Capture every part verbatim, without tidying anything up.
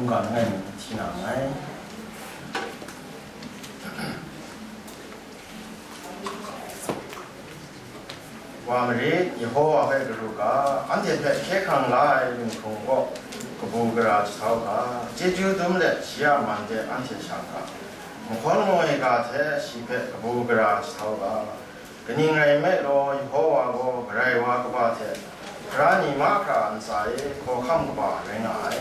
Mungkan langai mi hti na nngai. Wa marit, Yehowa hpe karu ga, anhte hpe hkye hkrang la ai lunghkrung kaw kabu gara jahtau ga, chyeju dum let shi a man de anhte shang ga, mahkawn ngoi ga hte shi hpe kabu gara jahtau ga, kaning rai nme law, Yehowa gaw Karai Wa kaba hte, hkara ni mahkra a ntsa e hkawhkam kaba rai nga ai.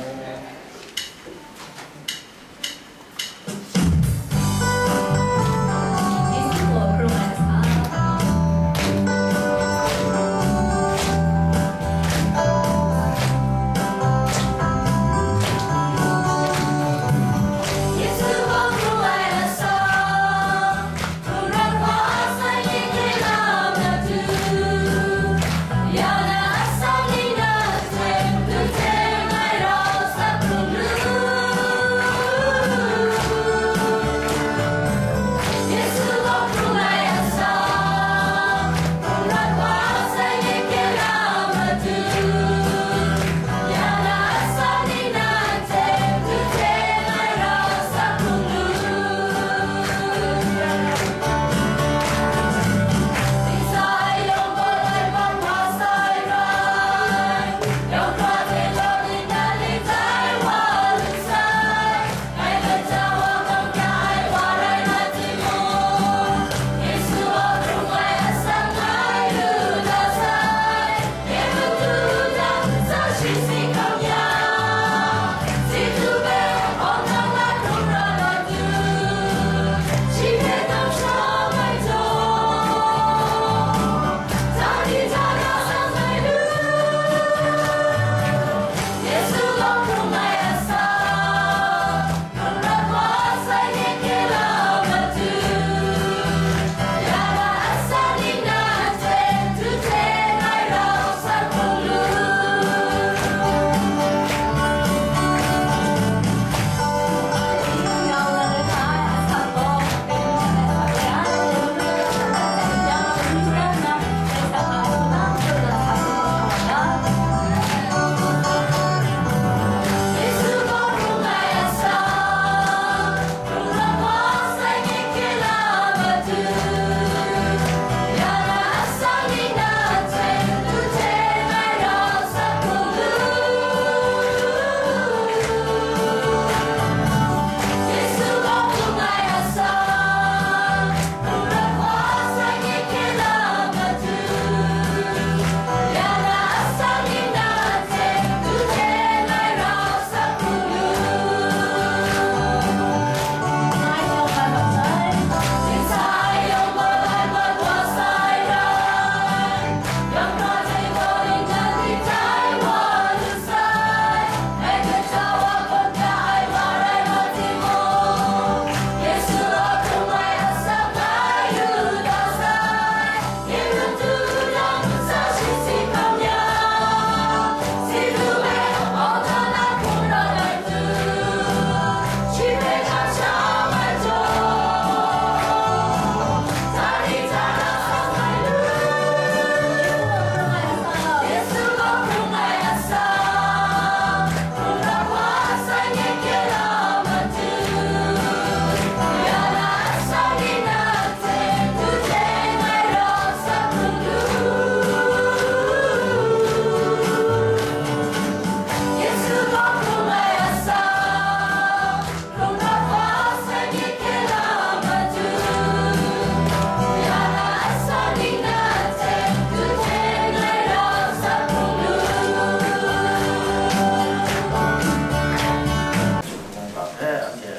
Mungga hpe anhte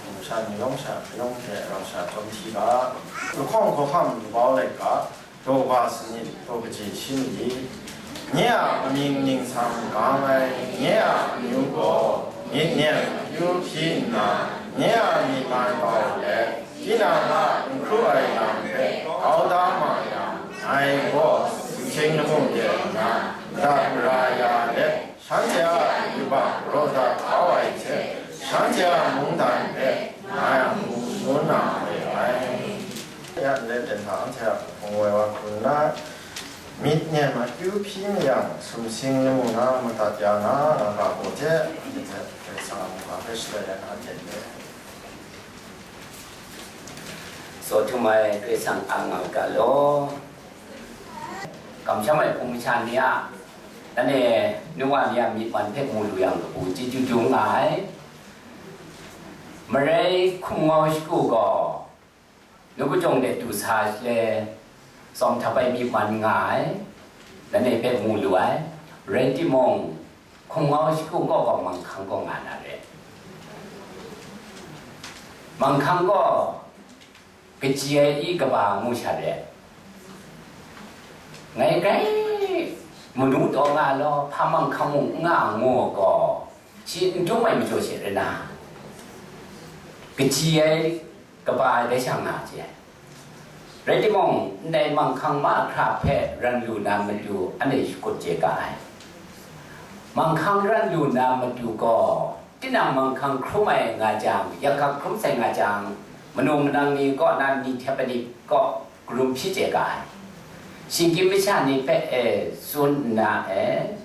numsha ni yawng sha, yawng hte rau sha chyawm hti ga, lahkawng hkawhkam labau laika, daw ba sanit, daw kaji shi mali, nye a amying ningsang gang ai, nye a amyu gaw myit nem akyu hpyi nna, nye a myi man kau let, tinang a n hkru ai lam hpe kau da ma yang, ngai gaw sumsing lamu de nna, madat mara ya let, shanhte a yubak raw dat kau ai hte, shanhte a mungdan hpe ngai a hku shangun na re ai. Ya ndai ten hta anhte a hpung woi wa hku nna, myit nem akyu hpyi mayang, sumsing lamu na madat ya na, na ga gaw hte, anhte hpe Karai Kasang a mungga Shaloi na hten de. Saw htum ai Karai Kasang ang nga ga law. Kamsham ai hpung masha ni a, nanhte nu wa ni a myit man hpe mu lu yang kabu chyeju dum nga ai. Marai hkum ngau shagu gaw, nu kajawng de du sa shaloi, tsawm htap ai myit man nga ai, langai hpe mu lu ai, rai timung, hkum ngau shagu kaw gaw manghkang kaw nga na re. Manghkang gaw, kaji ai i kaba ngu sha re. Ngai grai manu taw nga law, hpa manghkang mung n nga ngu gaw, shi n dum ai majaw she re na, kaji ai kaba dai sha nga ai. Rai timung, ndai manghkang mahkra hpe ran lu na matu anhte shakut chye ga ai. Manghkang ran lu na matu gaw, tinang manghkang hkrum ai nga jang, yakhak hkrum sai nga jang, manu manang ni kaw na ni hte pani kaw karum hpyi chye ga ai. Shinggyim masha ni hpe e tsun nna e,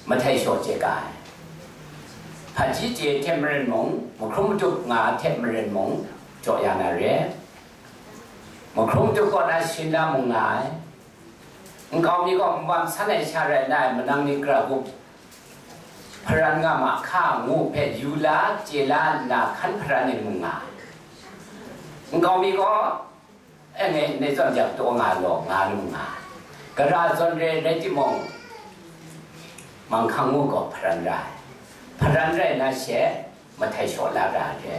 mahtai shaw chye ga ai. Hpaji chye hte maren mung, mahkrum madup nga hte maren mung, jaw ya na re. Mahkrum madup kaw na shin la mung nga ai. Nkau mi gaw nbam san ai sha rai nna, manang ni gra gup hparan nga ma hka ngu hpe yu la, chye la nna hkan hparan ai mung nga ai. Nkau mi gaw, "E, ngai ndai zawn jak taw nga law," nga lu nga ai. Gara zawn re rai timung, manghkang ngu gaw hparan ra ai. Hparan rai na she, mahtai shaw la ra ai hte,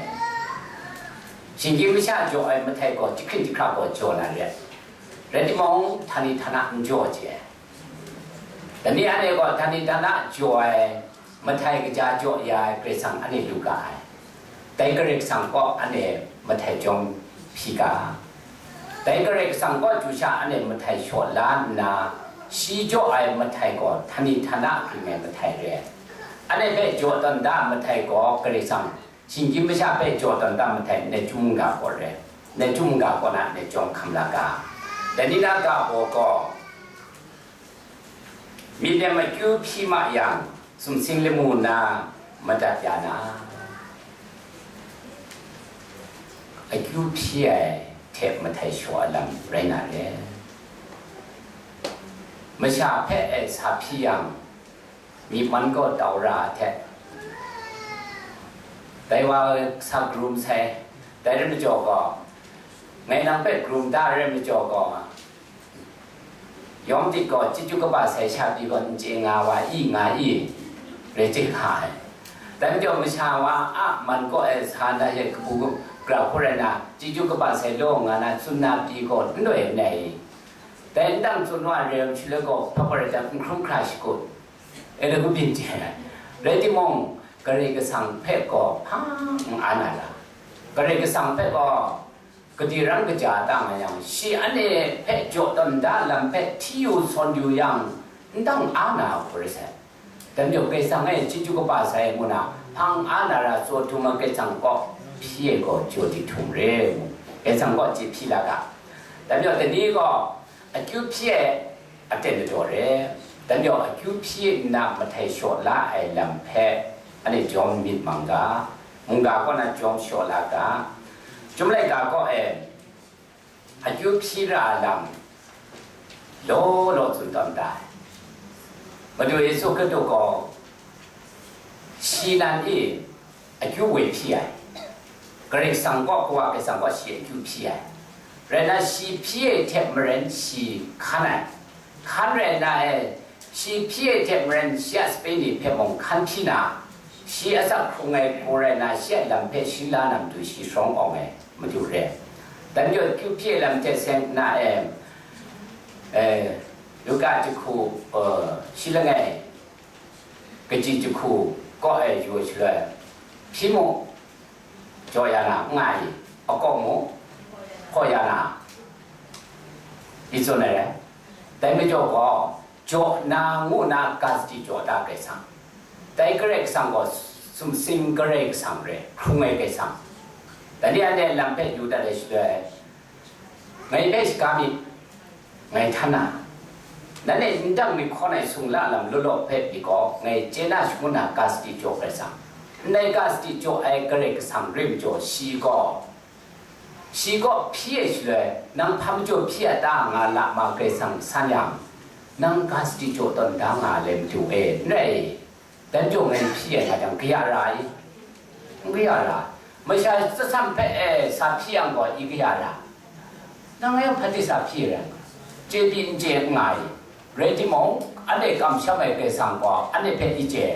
shinggyim masha jaw ai mahtai gaw, jahkring jahkra gaw jaw na re. Rai timung, htani htana n jaw chye ai. Dai ni anhte gaw htani htana jaw ai, mahtai kaja jaw ya ai Karai Kasang anhte lu ga ai. Dai Karai Kasang kaw anhte mahtai jawm hpyi ga. Dai Karai Kasang kaw du sha anhte mahtai shaw la nna, shi jaw ai mahtai gaw htani htana hkring ai mahtai re. Anhte hpe jaw tawn da ai mahtai gaw Karai Kasang, shinggyim masha hpe jaw tawn da ai mahtai, ndai chyum mungga kaw re. Ndai chyum mungga kaw na ndai jawm hkam la ga. Dai ni na ga baw gaw, myit nem akyu hpyi ma yang, sumsing lamu na madat ya na, akyu hpyi ai hte mahtai shaw ai lam rai na re. Masha hpe e sa hpyi yang, myit man gaw tau ra ai hte, dai wa sa karum sai, dai rai majaw gaw, ngai nang hpe karum da ai rai majaw gaw, yawng tit gaw chyeju kaba sai sha pyi gaw n chye nga wa i, nga i, rai chye hka ai. Dai majaw masha wa a man kaw e sa na yet kabu gra hku rai na, chyeju kaba sai law nga na tsun na pyi gaw n loi n ai i. Dai n dang tsun wa ai rai yang, shaloi gaw hpa gaw rai jang, n hkrum hkra shakut, e, lagu byin chye ai. Rai timung, Karai Kasang hpe gaw hpang n an ai la? Karai Kasang hpe gaw, gade rang kaja ta nga yang, shi anhte hpe jaw tawn da lam hpe hti yu sawn yu yang, n dang a na hku rai sai. Dai majaw, Karai Kasang e chyeju kaba sai ngu na, hpang a na ra, tsaw htum ai Karai Kasang kaw hpyi ai gaw jaw di htum re ngu, Karai Kasang kaw chye hpyi la ga. Dai majaw, dai ni gaw akyu hpyi ai aten ladaw re. Dai majaw, akyu hpyi nna mahtai shaw la ai lam hpe anhte jawm myit mang ga, mungga kaw na jawm shaw la ga, Chyum laika kaw e akyu hpyi ra ai lam law law tsun tawn da ai. Madu Yesu Hkristu gaw shi nan e akyu woi hpyi ai. Karai Kasang kaw, Kawa Karai Kasang kaw shi akyu hpyi ai. Rai nna, shi hpyi ai hte maren shi hkan ai. Hkan rai nna e, shi hpyi ai hte maren shi a sape ni hpe mung hkan hpyi na, shi asak hkrung ai hku rai nna, shi a lam hpe shi la na matu shi sharawng awng ai Madu re. Dai majaw, akyu hpyi ai lam hte seng nna e, e, Luka jahku, e, shi langai, kaji jahku kaw e yu ai shaloi, hpyi mu, jaw ya na, n nga i, akaw mu, hkaw ya na, i tsun ai rai. Dai majaw gaw, jaw na ngu na ga sadi jaw da Karai Kasang. Dai Karai Kasang gaw sumsing Karai Kasang re, hkrung ai Karai Kasang. Dai ni anhte lam hpe yu dat ai shaloi, ngai hpe shaga myit, ngai htan na, nanhte n dang myit hkawn ai sumla lam law law hpe pyi gaw, ngai chye na shangun na ga sadi jaw Karai Kasang. Ndai ga sadi jaw ai Karai Kasang rim jaw shi gaw, shi gaw hpyi ai shaloi, nang hpa majaw hpyi a ta nga lama Karai Kasang san yang, nang ga sadi jaw tawn da nga ai madu e, n rai. Dan jaw ngai hpyi ai nga jang, kaya ra i? N kaya ra. Masha tsasam hpe e sa hpyi yang gaw, i kaya ra. Nang yawng hpa de sa hpyi ai rai nga, chye pyi n chye n nga i? Rai timung, anhte kamsham ai Karai Kasang gaw anhte hpe i chye.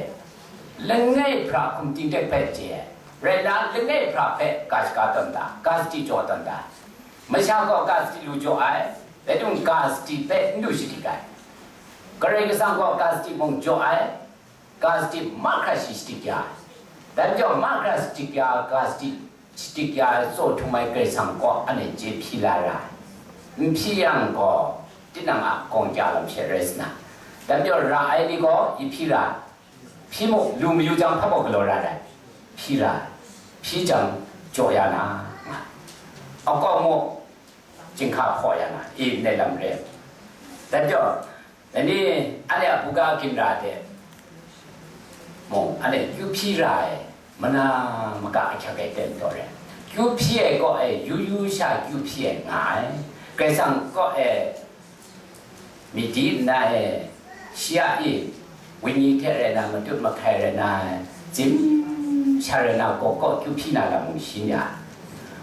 Langai hpra hkum ting tek hpe chye. Rai na, langai hpra hpe ga shaga tawn da, ga sadi jaw tawn da. Masha gaw ga sadi lu jaw ai, rai timung ga sadi hpe n lu shadik ai. Karai Kasang gaw ga sadi mung jaw ai, ga sadi mahkra shi shadik ya ai. Dai majaw mahkra shadik ya, ga sadi shadik ya ai tsaw htum ai Karai Kasang kaw anhte chye hpyi la ra ai. N hpyi yang gaw, tinang a gawng kya lam she rai sa na. Dai majaw ra ai ni gaw i hpyi ra ai. Hpyi mu, lu mayu jang hpa baw galaw ra ai. Hpyi ra ai. Hpyi jang jaw ya na, nga ai. Akaw mu, jinghka hpaw ya na, i ndai lam re. Dai majaw, dai ni, anhte a buga ginra de mung, anhte kyu hpyi ra ai, mana maga ahkyak ai ten taw re. Kyu hpyi ai kaw e, yu yu sha kyu hpyi ai nga ai. Karai Kasang kaw e, myit di nna e, shi a i, wenyi hte rai na, matut mahkai rai na, zim sha rai na, gaw gaw kyu hpyi na lam mung shin ya ai.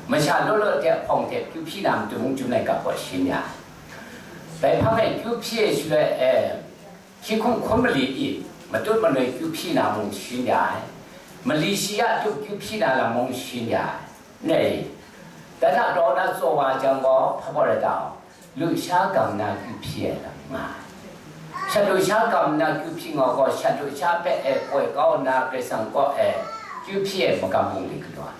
Masha law law hte hpawng hte kyu hpyi na matu mung chyum laika gaw shin ya ai. Dai hpang e kyu hpyi ai shaloi e, hkying hkum hkun mali i, matut manoi kyu hpyi na mung shin ya ai. Mali shi ya tup kyu hpyi na lam mung shin ya ai. Nei, dai hta grau na tsaw wa jang gaw, hpa baw rai ta? Lusha gam na kyu hpyi ai lam nga ai. Shat lusha gam na kyu hpyi nga gaw, shat lusha hpe e poi kau nna Karai Kasang kaw e kyu hpyi ai magam bungli galaw ai.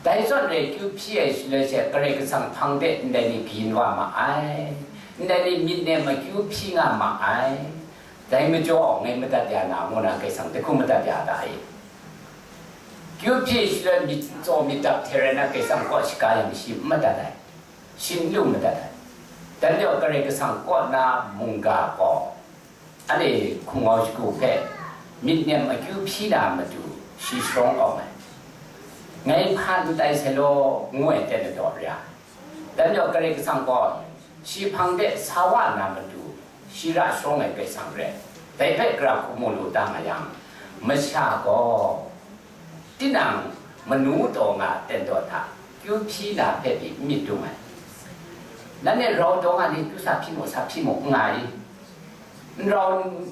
Dai zawn re kyu hpyi ai shaloi she Karai Kasang hpang de ndai ni kayin wa ma ai, ndai ni myit nem akyu hpyi nga ma ai. Dai majaw ngai madat ya na, ngu na Karai Kasang dai hku madat ya da e. Kyu hpyi shaloi myit tsaw myit dap hte rai na, Karai Kasang kaw shaga yang shi n madat ai, shi n lu madat ai. Dan jaw Karai Kasang kaw na mungga gaw, anhte hkungau shagu hpe myit nem akyu hpyi na matu, shi sharawng awng ai. Ngai hpa n tai sai law, ngu ai ten ladaw re ai. Dan jaw Karai Kasang gaw, shi hpang de sa wa na matu, shi ra sharawng ai Karai Kasang rai. Dai hpe gara hku mu lu da nga yang, masha gaw, tinang manu taw nga ten taw hta, kyu hpyi na hpe pyi n myit dum ai. Nanhte rau taw nga ni kyu sa hpyi mu, sa hpyi mu, n nga i? N rau n,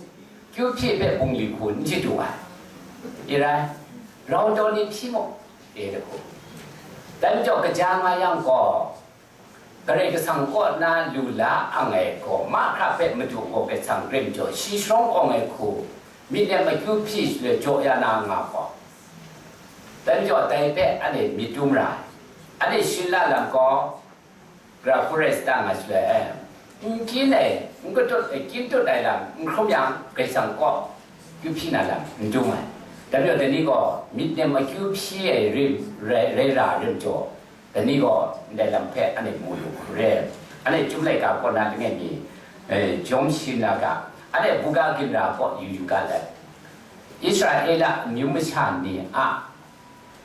kyu hpyi hpe bungli hku n chye du ai. I rai, rau taw ni hpyi mu, e lahku. Dai majaw kaja nga yang gaw, Karai Kasang kaw na lu la ang ai gaw, mahkra hpe Madu gaw Karai Kasang rim jaw, shi sharawng awng ai hku, myit nem akyu hpyi shaloi jaw ya na nga gaw, dan jaw dai hpe anhte myit dum ra ai. Anhte shin la lam gaw, gara hku rai sa ta nga shaloi, n kyin ai, n katut ai, kyin tut ai lam n hkrum yang, Karai Kasang kaw kyu hpyi na lam n dum ai. Dan jaw dai ni gaw myit nem akyu hpyi ai rim, rai, rai ra rim jaw, dai ni gaw ndai lam hpe anhte mu lu hku re. Anhte Chyum laika kaw na langai mi, eh, jawm sharin na ga, anhte buga ginra kaw yu yu ga let, Israela amyu masha ni a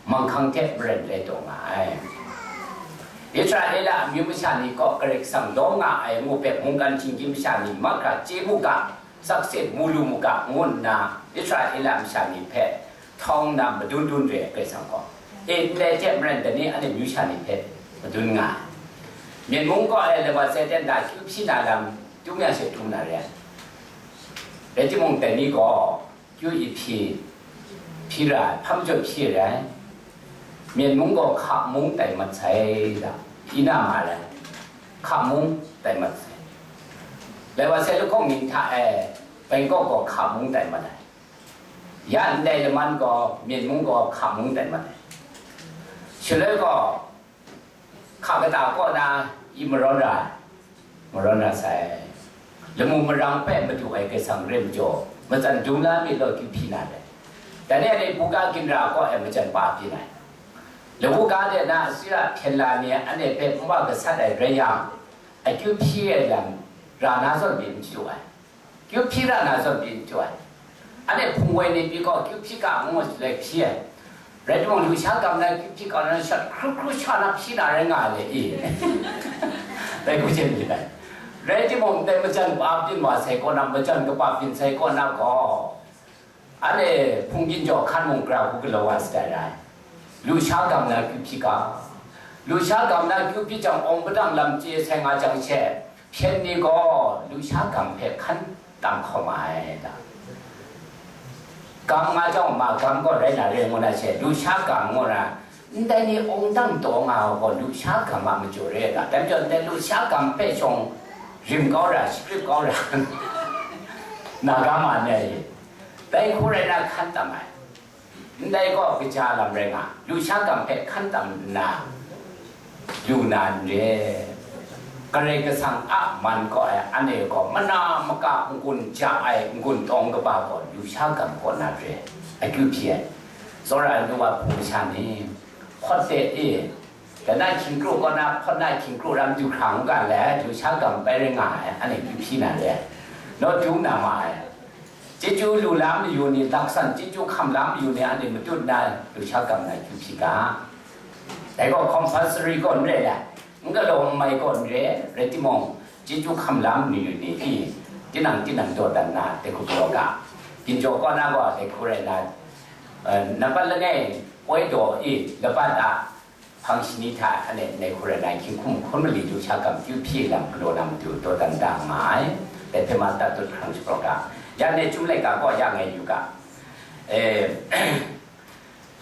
manghkang hte maren rai taw nga ai. Israela amyu masha ni kaw Karai Kasang lawm nga ai ngu hpe mungkan shinggyim masha ni mahkra chye mu ga, sakse mu lu mu ga, ngu nna Israela masha ni hpe htawng na madun dun re ai Karai Kasang gaw, e, ndai hte maren dai ni anhte myu sha ni hpe madun nga ai. Myen mung gaw e, lawa sai ten da kyu hpyi na lam tum ya she tum na re ai. Rai timung, dai ni gaw kyu i hpyi, hpyi ra ai, hpa majaw hpyi re ai. Myen mung gaw hka mung tai mat sai da, i na ma rai, hka mung tai mat sai. Lawa sai lahkawng ning hta e, Bangkok gaw hka mung tai mat ai. Ya ndai laman gaw, myen mung gaw hka mung tai mat ai. Shaloi gaw, hka kata kaw na i marawn ra ai, marawn ra sai. Lamu marang hpe madu ai Karai Kasang rim jaw, matsan dum la myit law kyu hpyi na re. Dai ni anhte buga ginra kaw e majan pa byin ai. Lawu ga de na Asira hpyen la ni anhte hpe n wa gasat ai rai yang, akyu hpyi ai lam ra na zawn myit n chyu ai. Kyu hpyi ra na zawn pyi n chyu ai. Anhte hpung woi ni pyi gaw, kyu hpyi ga ngu let hpyi ai. Rai timung, lusha gam na kyu hpyi ga na shat hkru hkru sha na hpyi na rai nga ai le i. Dai hku hte myit ai. Rai timung, dai majan kaba byin wa sai kaw na, majan kaba byin sai kaw na gaw, anhte hpung ginjaw hkan mung gara hku galaw wa sadai rai. Lusha gam na kyu hpyi ga. Lusha gam na kyu hpyi jang, awng padang lam chye sai nga jang she, hpyen ni gaw lusha gam hpe hkan tam hkawm ai da. Gam nga jang ma gam gaw rai na re ngu na she, lusha gam ngu na, ndai ni awng dang taw nga ai gaw lusha gam a majaw re da. Dai majaw ndai lusha gam hpe shawng rim kau ra, shagrip kau ra, na ga ma ne. Dai hku rai na hkan tam ai. Ndai gaw kaja lam rai nga, lusha gam hpe hkan tam nna, lu na n re. Karai Kasang a man kaw ai anhte gaw, mana maka n-gun ja ai n-gun tawng kaba gaw, lusha gam kaw na re, akyu hpyi ai. Tsawra ai nu wa hpung masha ni, hkawt de e, dana hkying kru kaw na, hkawt na hkying kru ram du hkra n ga let, lusha gam bai rai nga ai, anhte akyu hpyi na re, naw du na ma ai. Chyeju lu la mayu ni, laksan chyeju hkam la mayu ni, anhte matut na lusha gam na kyu hpyi ga. Dai gaw compulsory gaw n re ai, n galaw n mai gaw n re, rai timung, chyeju hkam la mayu ni i, tinang tinang dawdan na, dai hku galaw ga. Ginjaw kaw na gaw, dai hku rai na, eh, nampat langai poi daw i, labat a, hpang shani hta, anhte ndai hku rai na, hkying hkum hkun mali lusha gam kyu hpyi lam galaw na matu dawdan da nga ai. Dai hpe ma tat dut hkrang shapraw ga. Ya ndai Chyum laika gaw ya ngai yu ga. E,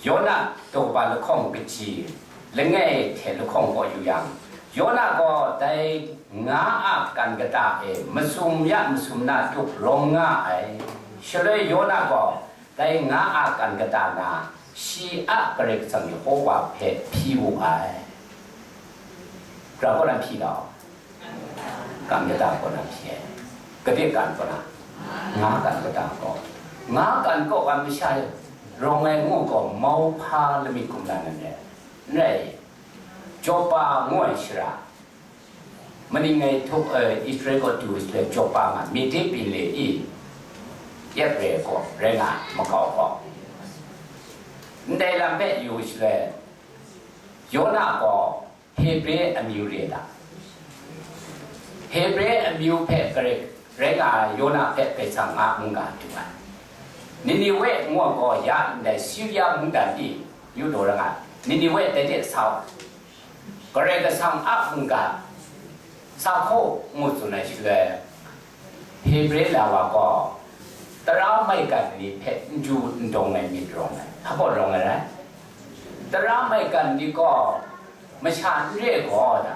Yona daw kaba lahkawng kaji langai hte lahkawng kaw yu yang, Yona gaw dai nga a kan kata e masum ya masum na tup rawng nga ai. Shaloi Yona gaw dai nga a kan kata na, shi a Karai Kasang Yehova hpe hpyi wu ai. Gara kaw na hpyi ga, kan kata kaw na hpyi ai. Kade kan kaw na, nga kan kata kaw. Nga kan kaw wa masha rawng ai ngu gaw, mauhpa lamik kum na nan re. N rai, Joppa ngu ai shara, maning ai htup, eh, Israel kaw du shaloi Joppa nga, Mede byin le i, yep re gaw, rai nga, makau gaw. Ndai lam hpe yu shaloi, Yona gaw Hebre amyu re da. Hebre amyu hpe Grik rai nga ai Yona hpe Karai Kasang a mungga du ai. Niniwe ngu ai gaw ya ndai Siria mungdan i yu daw ra nga ai. Niniwe dai de sa u. Karai Kasang a mungga sa hkaw ngu tsun ai shaloi, Hebre la wa gaw, tara maigan ni hpe n du n dawng ai myit rawng ai. Hpa baw rawng ai rai? Tara maigan ni gaw masha n re gaw da.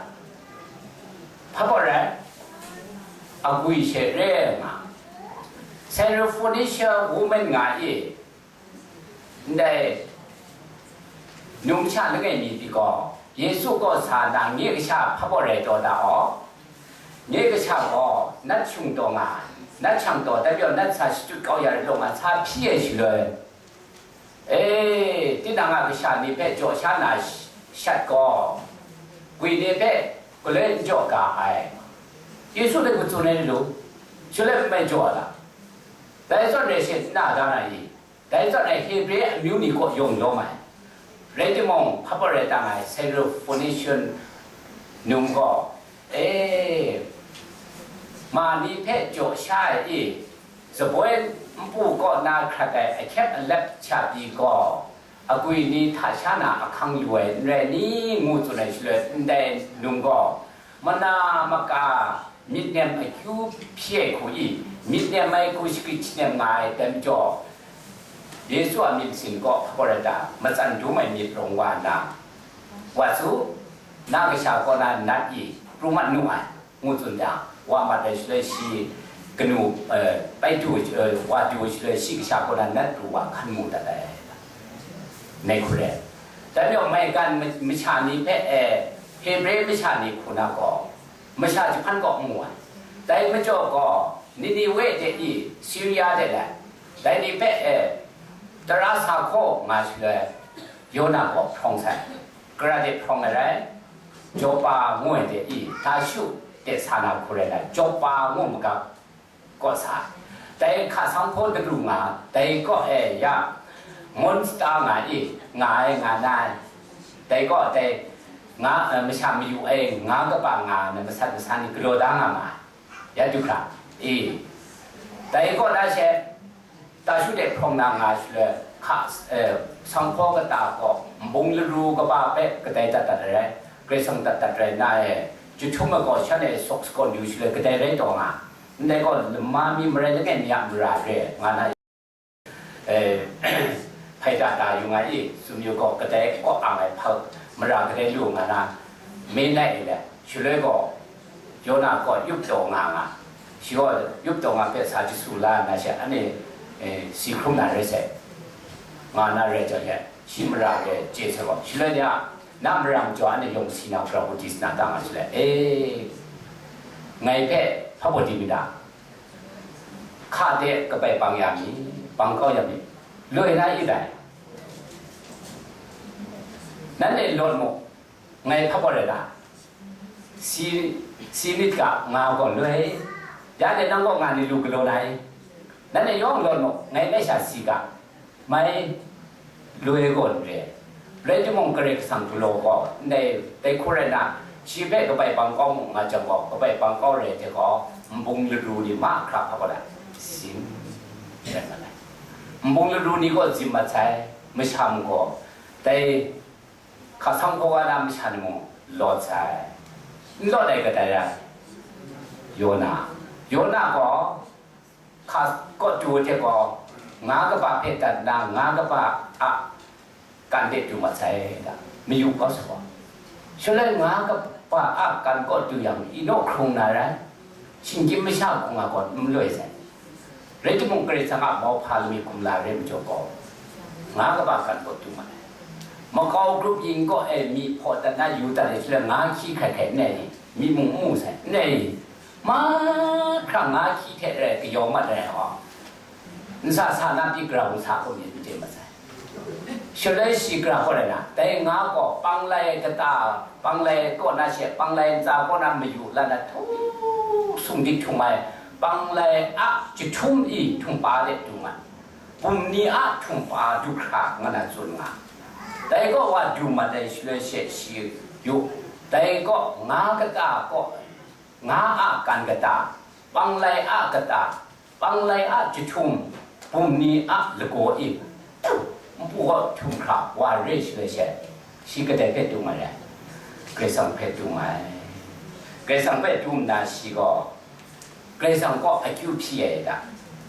Hpa baw rai? Agwi she re ai nga. Syrophoenician woman nga i, ndai numsha langai mi pyi gaw, Yesu kaw sa nna, nye kasha hpa baw rai taw da aw. Nye kasha gaw nat shung taw nga ai, nat shang taw, dai pyaw nat sa shachyut kau ya rai law nga, sa hpyi ai shaloi, e, tinang a kasha ni hpe jaw sha na sh-, shat gaw, gwi ni hpe galoi n jaw ga ai. Yesu hpe hku tsun ai lu, shaloi n mai jaw ai la? Dai zawn rai she n na da na i? Dai zawn ai Hebre amyu ni kaw yawng yawm ai. Rai timung, hpa baw rai tang ai Syrophoenician num gaw, e, ma ni hpe jaw sha ai i, zaboi npu kaw na hkrat ai ahkyep alep cha pyi gaw, agwi ni hta sha na ahkang lu ai n rai ni, ngu tsun ai shaloi, ndai num gaw, mana maka myit nem akyu hpyi ai hku i, myit nem ai hku shagrit shanem nga ai dai majaw, Yesu a myit masin kaw hpa baw rai ta, matsan dum ai myit rawng wa nna, wa su, na kasha kaw na nat i pru mat nu ai, ngu tsun jang, wa mat ai shaloi shi kanu, eh, bai du, eh, wa du ai shaloi shi kasha kaw na nat pru wa hkan mu dat ai. Nai hku re. Dai majaw maigan ma-, masha ni hpe, eh, Hebre masha ni hku na gaw, masha jahpan kaw n mu ai. Dai majaw gaw, Niniwe de i, Siria de lai, dai ni hpe, eh, tara sa hkaw nga shaloi, Yona gaw hprawng sai. Gara de hprawng ai rai? Joppa ngu ai de i, Tarshu de sa na hku rai na, Joppa ngu magap kaw sa ai. Dai hka sanghpaw daru nga, dai kaw e ya, ngun sata nga i, nga ai nga na ai. Dai kaw dai nga, eh, masha mayu ai nga kaba nga na masat masa ni galaw da nga ma ai. Ya du hkra, i, dai kaw da she, tashu de hprawng na nga shaloi, hka, eh, sanghpaw kata kaw, nbung laru kaba hpe kadai dat dat ai rai, Karai Kasang dat dat rai na e, jahtum ai gaw shan e sawk sakawn yu shaloi kadai rai taw nga, ndai gaw lama mi marai langai mi a mara re nga na, eh, hpai da da yu nga i, tsun yu gaw kadai kaw ang ai hpang mara kadai lu nga na, me nai i le, shaloi gaw, Yona gaw yup taw nga nga, shi gaw yup taw nga hpe sa jasu la nna she, anhte, eh, si hkrum na rai sai, nga na rai jang she, shi mara re chye sai gaw, shaloi ni a, na mara majaw anhte yawng si na hkra hku di sa na ta nga shaloi, e, ngai hpe hpa baw di mi ta? Hka de kabai pang ya mi, pang kau ya mi, loi na i dai. Nanhte lawt mu, ngai hpa baw rai ta? Si, si myit ga, nga gaw loi, ya de nang kaw nga ni lu galaw na i? Nanhte yawng lawt mu, ngai mai sha si ga, mai, loi gaw n re. Rai timung, Karai Kasang galaw gaw, ndai, dai hku rai nna, shi hpe kabai pang kau mu nga jang gaw, kabai pang kau re ai hte gaw, nbung laru ni mahkra hpa gaw la, zim rai nga ai. Nbung laru ni gaw zim mat sai, masha mung gaw, dai hka sanghpaw wa na masha ni mung lawt sai. N lawt ai kadai rai? Yona. Yona gaw, hka kaw du ai hte gaw, nga kaba hpe dat nna, nga kaba a kan de du mat sai da, mayu kau sa gaw. Shaloi nga kaba a kan kaw du yang, inu hkrung na rai, shinggyim masha hkung nga gaw n loi sai. Rai timung, Karai Kasang a mauhpa lami kumla rai majaw gaw, nga kaba kan kaw du mat ai. Makau grup yin kaw e mi hpaw dat na yu dat ai shaloi, nga hkyi hkrai hkrai n ai, mi mung n mu sai, n ai, mahkra nga hkyi hte rai kayawm mat ai gaw, nsa sa na pyi gara hpung sa hkum yin n chye mat sai. Shaloi shi gara hpawt ai na, dai nga gaw panglai kata, panglai kaw na she, panglai ntsa kaw na mayu la na htung sung dik htung ai, panglai a jahtum i htumpa de du nga, bum ni a htumpa du hkra nga na tsun nga. Dai kaw wa du mat ai shaloi she shi yu, dai kaw nga kata kaw, nga a kan kata, panglai a kata, panglai a jahtum, bum ni a lagaw e, npu gaw htum hkra wa re shaloi she, shi kadai hpe dung ai rai? Karai Kasang hpe dung ai. Karai Kasang hpe dung nna shi gaw, Karai Kasang kaw akyu hpyi ai da.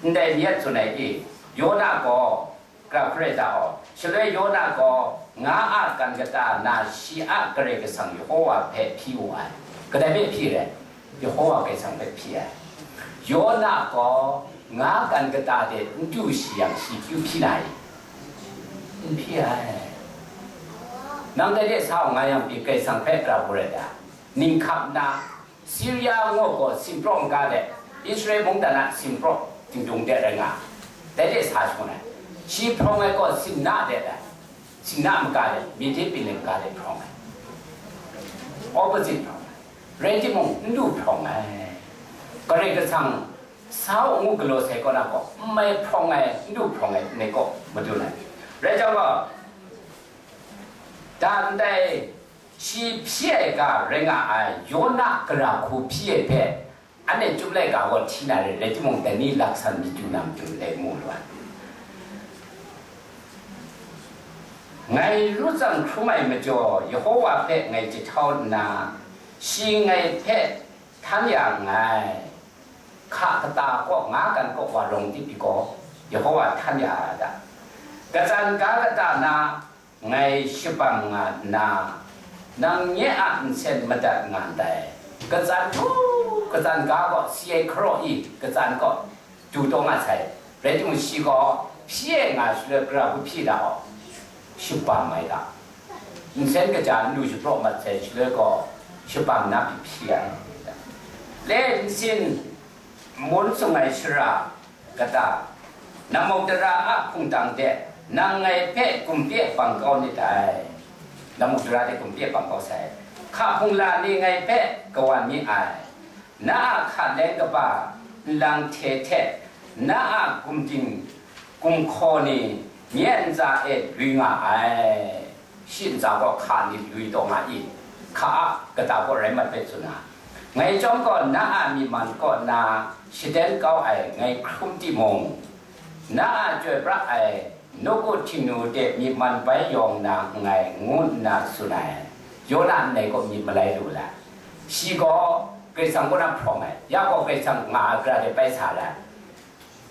Ndai ni a tsun ai e, Yona gaw, Gara hkrai da aw, shaloi Yona gaw nga a kan kata na shi a Karai Kasang Yehowa hpe hpyi wu ai. Kadai hpe hpyi rai? Yehowa Karai Kasang hpe hpyi ai. Yona gaw nga kan kata de n du shi yang, shi kyu hpyi na i? N hpyi ai. Nang dai de sa wa nga yang pyi, Karai Kasang hpe gara hku rai da. Ning hkap nna, Siria ngu gaw simpraw n ga de, Israel mungdan a simpraw dingdung de rai nga, dai de sa shangun ai. Shi hprawng ai gaw Simna de rai, Simna maga de, Medi Pilin ga de hprawng ai. Opposite hprawng ai. Rai timung, n du hprawng ai. Karai Kasang sa u ngu galaw sai kaw na gaw, n mai hprawng ai, n du hprawng ai, n mai gaw madun ai. Rai jang gaw, dan dai, shi hpyi ai ga rai nga ai, Yona gara hku hpyi ai hpe, anhte Chyum laika gaw hti na re, rai timung, dai ni laksan mi chyu na matu dai mu lu ai. Ngai ru tsang hkrum ai majaw, Yehowa hpe ngai jahtau nna, shi ngai hpe htan ya nngai. Hka kata kaw, nga kan kaw wa rawng dip pyi gaw, Yehowa htan ya ai da. Katsan ga kata na, ngai shabam nga nna, nang nye a nsen madat nga ndai. Katsan hku, katsan ga gaw si ai hkaraw i, katsan gaw du taw nga sai. Rai timung, shi gaw hpyi ai nga shaloi, gara hku hpyi da gaw, shabam ai da. Nsen kaja n lu shapraw mat sai shaloi gaw, shabam na pyi hpyi ai. Le nsin, Mun sung ai shara kata, Nammukdara a hpungtang de nang ngai hpe gumpe bang kau nit dai. Nammukdara de gumpe bang kau sai. Hka hpungla ni ngai hpe kawan mi ai. Na a hka leng kaba nlang hte hte Na a gumding gumhkaw ni nye ntsa e lui nga ai. Shi ntsa gaw hka ni lui taw nga i? Hka a kata gaw rai mat hpe tsun a. Ngai chyawm gaw na a myi man kaw na shaden kau ai ngai hkrum timung, na a chyoi pra ai nawku Htingnu de myi man bai yawng na nngai, ngu nna tsun ai. Yona ndai gaw myit malai lu la. Shi gaw Karai Kasang kaw na hprawng ai, ya gaw Karai Kasang nga ai gara de bai sa ai.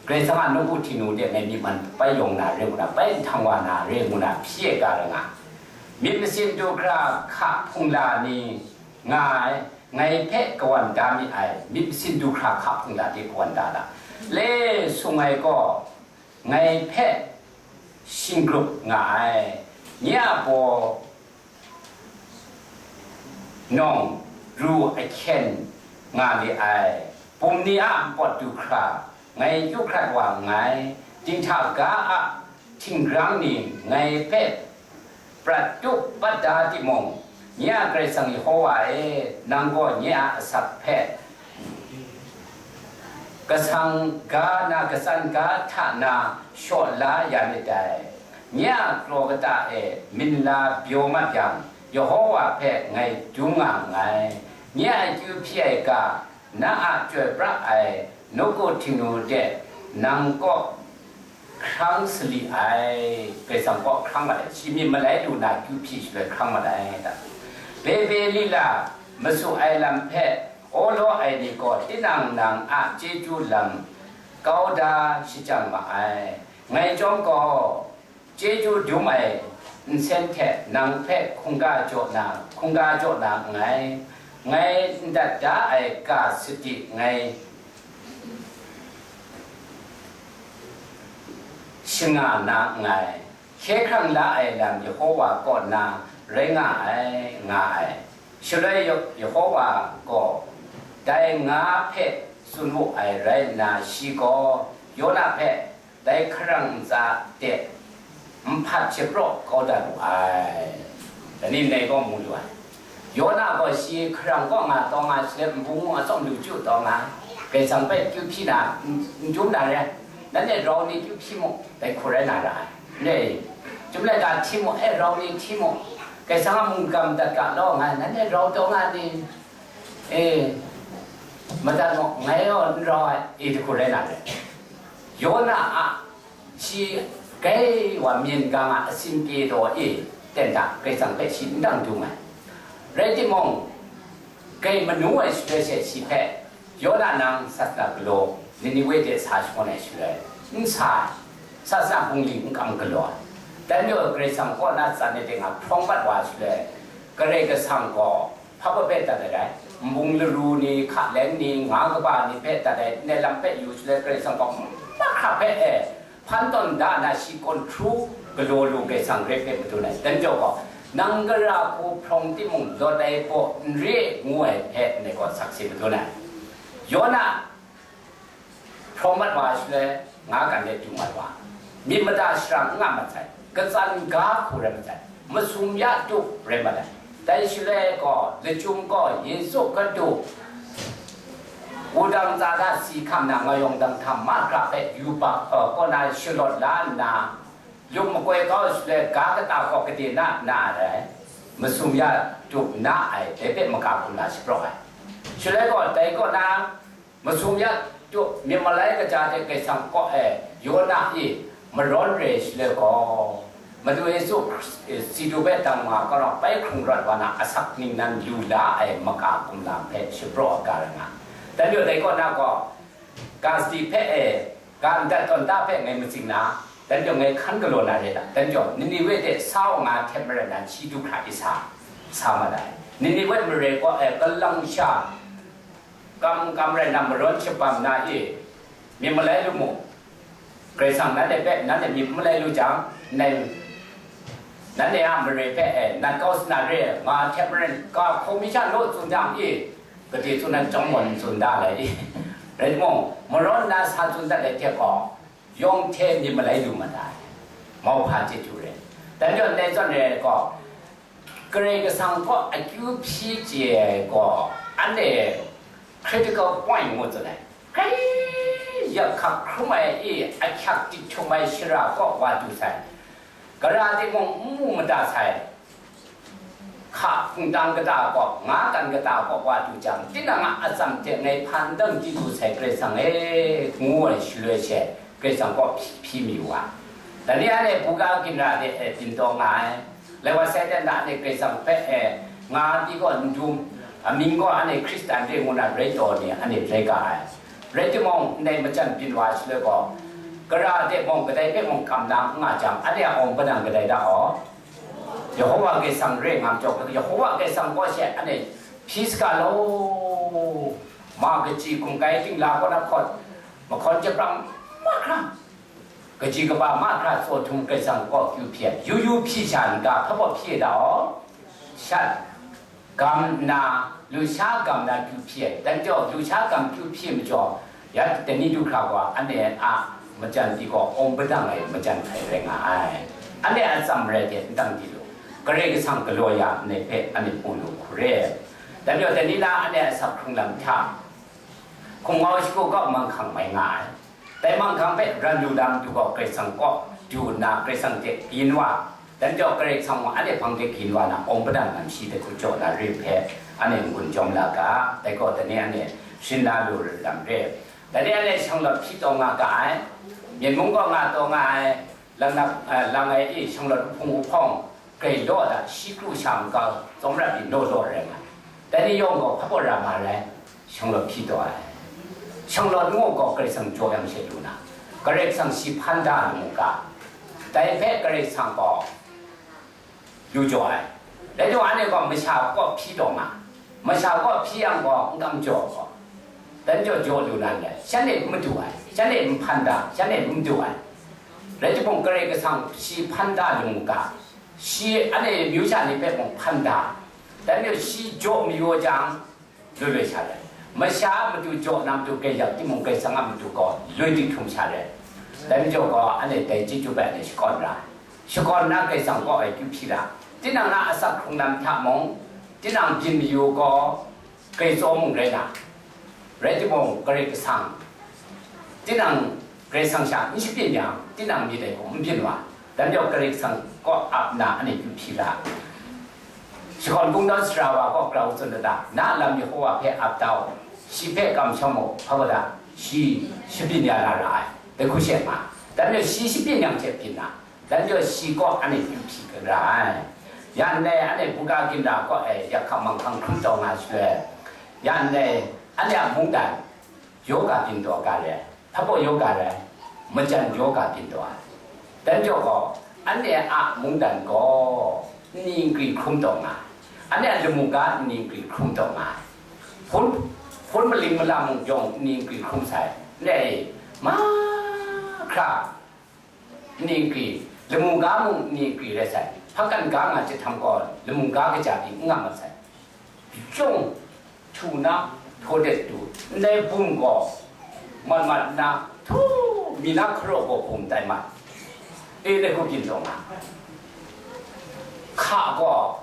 Karai Kasang a nawku Htingnu de ngai myi man bai yawng na re ngu na, bai nhtang wa na re ngu na hpyi ai ga rai nga. Myit masin du hkra hka hpung la ni nga ai, ngai hpe kawan da mi ai, myit masin du hkra hka hpung la de kawan da da. Le sung ai gaw, ngai hpe shingrup nga ai, nye a baw nawng ru ahkyen nga li ai, bum ni a npawt du hkra ngai yu hkrat wa nngai, dinghta ga a htinggrang ni ngai hpe prat tup pat da timung, nye a Karai Kasang Yehova e, nang gaw nye a asak hpe kasang ga na, katsan ga hta na shaw la ya myit dai. Nye a kraw kata e minla byaw mat yang, Yehova hpe ngai dum nga nngai. Nye a akyu hpyi ai ga, na a chyoi pra ai nawku Htingnu de nang kaw hkrang sali ai, Karai Kasang kaw hkrang mat ai, shi myit malai lu na akyu hpyi shaloi hkrang mat ai ta? Bebe lila masu ai lam hpe awlaw ai ni gaw tinang nang a chyeju lam kau da shajang ma ai. Ngai chyawm gaw, chyeju dum ai nsen hte nang hpe hkungga jaw na, hkungga jaw na nngai. Ngai n dat da ai ga sadi ngai shanga na nngai. Hkye hkrang la ai lam Yehova kaw na rai nga ai, nga ai. Shaloi Ye-, Yehova gaw dai nga hpe tsun wu ai rai nna, shi gaw Yona hpe dai hkarang ntsa de nhpat shapraw kau dat wu ai. Dai ni ndai gaw mu lu ai. Yona gaw shi hkarang kaw nga taw nga, shi nbung atsawm lu chyu taw nga, Karai Kasang hpe kyu hpyi na n-, n dum na re ai. Nanhte rau ni kyu hpyi mu, dai hku rai na ra ai. Re, chyum laika hti mu, e, rau ni hti mu, Karai Kasang a mungkan dat ga law nga, nanhte rau taw nga ni, e, madat mu, ngai gaw n rau ai, e, dai hku rai na re. Yona a, shi gai wa myen ga nga asin pye taw e, ten da, Karai Kasang hpe shi n dang dung ai. Rai timung, gai manu ai shaloi she shi hpe, Yona nang sasana galaw, Niniwe de sa shangun ai shaloi, n sa ai, sasana bungli n kam galaw ai. Dan yawng Karai Kasang kaw na tsan ai de nga hprawng mat wa ai shaloi, Karai Kasang gaw hpa baw hpe dat ai rai, nbung laru ni, hka leng ni, nga kaba ni hpe dat ai, ndai lam hpe yu shaloi, Karai Kasang gaw mahkra hpe e, hpan tawn da na shi kawn hkru galaw lu Karai Kasang rai hpe madun ai. Dan jaw gaw, nang gara hku hprawng timung, lawt ai baw n re ngu ai hpe ndai gaw sakse madun ai. Yona hprawng mat wa ai shaloi, nga kan de du mat wa, myit mada shara n nga mat sai, katsan ga hku rai mat sai, masum ya tup rai mat ai. Dai shaloi gaw, lachyum gaw Yesu Hkristu wudang ntsa hta si hkam na, nga yawng dang hta mahkra hpe yubak, eh, kaw na shalawt la nna, lum makoi kau shaloi ga kata gaw gade na na rai, masum ya tup na ai, dai hpe maka hkum na shapraw ai. Shaloi gaw, dai kaw na, masum ya tup myit malai kaja hte Karai Kasang kaw e, Yona e, marawn re shaloi gaw, Madu Yesu Hkris-, e, si du hpe dang nga kau na, bai hkrung rawt wa na, asak ningnan lu la ai maka kumla hpe shapraw ai ga rai nga. Dan yawng dai kaw na gaw, ga sadi hpe e, ga ndat tawn da hpe ngai matsing na, dan yawng ngai hkan galaw na re ta? Dan yawng, Niniwe de sa wa nga hte maren nan, shi du hkra e sa, sa mat ai. Niniwe mare kaw e, kalang sha, kam kam rai na, marawn shabam na e, myit malai lu mu. Karai Kasang nanhte hpe, nanhte myit malai lu jang, nai, nanhte a mare hpe e, nat kau sa na re, nga hte maren, ga hkawm mi sha naw tsun jang e, gade tsun ai chyawm gaw n tsun da ai. Rai timung, marawn nna sa tsun dat ai hte gaw, yawng hte myit malai lu mat ai. Mauhpa chyeju re. Dan yawng dai zawn re gaw, Karai Kasang kaw akyu hpyi chye ai gaw, anhte critical point ngu tsun ai. Hkai yak hkak hkrum ai e, ahkyak tit htum ai shara kaw wa du sai. Gara de mung n mu mada sai. Hka hpungtang kata kaw, nga kan kata kaw wa du jang, tinang a atsam hte ngai hpa n dang di du sai, Karai Kasang e, ngu ai shaloi she, Karai Kasang kaw hpyi, hpyi mayu wa. Dai ni anhte buga ginra de e byin taw nga ai. Lai wa sai dan da anhte Karai Kasang hpe e, nga di gaw n dum, amying gaw anhte Hkristan re ngu na rai taw ni anhte rai ga ai. Rai timung, ndai majan byin wa shaloi gaw, gara de mung, kadai hpe mung kam na n nga jang, anhte a awng padang kadai da aw? Yehowa Karai Kasang re nga majaw, Yehowa Karai Kasang kaw she anhte hpyi saga law, ma kaji hkungkai ting la kaw na hkawt, mahkawn jep rang mahkra, kaji kaba mahkra tsaw htum Karai Kasang kaw kyu hpyi ai, yu yu hpyi sha n ga, hpa baw hpyi ai da aw? Shat gam nna, lusha gam nna kyu hpyi ai, dan jaw, lusha gam kyu hpyi majaw, ya dani du hkra gaw, anhte a majan pyi gaw awng padang ai majan hkrai rai nga ai. Anhte a atsam rai hte n dang di lu, Karai Kasang galaw ya ndai hpe anhte mu lu hku re. Dan jaw, dani na anhte a asak hkrung lam hta, hkumhkau shagu kau manghkang mai nga ai. Dai manghkang hpe ran lu na matu gaw Karai Kasang kaw du nna, Karai Kasang hte kayin wa, dan jaw Karai Kasang mung anhte hpang de kayin wa na, awng padang lam shi de hku jaw na rim hpe, anhte n-gun jawm la ga, dai gaw dai ni anhte shing na lu lam re. Dai ni anhte shanglawt hpyi taw nga ga ai, Myen mung kaw nga taw nga ai, lang, eh, lang ai e shanglawt hpung hpawng, grai law da, shi kru sha makau, tsawmrat ni law law rai nga ai. Dai ni yawng gaw hpa baw ra ma rai, shanglawt hpyi taw ai. Shanglawt ngu gaw Karai Kasang jaw yang she lu na, Karai Kasang shi hpan da ai mu ga, dai hpe Karai Kasang gaw lu jaw ai. Dai jaw anhte gaw masha kaw hpyi taw nga, masha kaw hpyi yang gaw n kam jaw gaw, dan jaw jaw lu na ndai, shanhte n madu ai, shanhte n hpan da, shanhte n madu ai. Rai timung, Karai Kasang shi hpan da lu mu ga, shi anhte myu sha ni hpe mung hpan da, dan jaw shi jaw mayu jang, lui lui sha rai. Masha a matu jaw na matu grai yak timung, Karai Kasang a matu gaw lui di hkrum sha rai. Dai majaw gaw, anhte dai chyeju hpe anhte shakawn ra, shakawn na Karai Kasang kaw e kyu hpyi ra. Tinang na asak hkrung lam hta mung, tinang byin mayu gaw, Karai Kasang mung rai na, rai timung, Karai Kasang, tinang Karai Kasang sha n shabyin yang, tinang myit ai hku n byin wa, dan jaw Karai Kasang kaw ap nna anhte kyu hpyi ra. Shakawn kungdawn sara wa gaw grau tsun da ta, na a lam Yehowa hpe ap da u, shi hpe kamsham u, hpa wa da, shi shabyin ya na ra ai, dai hku she nga, dan jaw shi shabyin yang hte byin na, dan jaw shi kaw anhte kyu hpyi ga ra ai. Ya ndai anhte buga ginra kaw e yak hkak manghkang hkrum taw nga shaloi, ya ndai anhte a mungdan yaw ga byin taw ga re, hpa baw yaw ga re, majan yaw ga byin taw ai. Dan jaw gaw, anhte a mungdan gaw nni nkri hkrum taw nga ai, anhte a lamu ga nni nkri hkrum taw nga ai. Hpun, hpun maling malang mung yawng nni nkri hkrum sai, ndai e, mahkra nni nkri, lamu ga mung nni nkri rai sai, hpakan ga nga chyahtam gaw, lamu ga kaja pyi n nga mat sai. Chyawng htu na, htaw det du, ndai bum gaw mat mat nna, htu mi na hkaraw gaw bum tai mat, e dai hku byin taw nga, hka gaw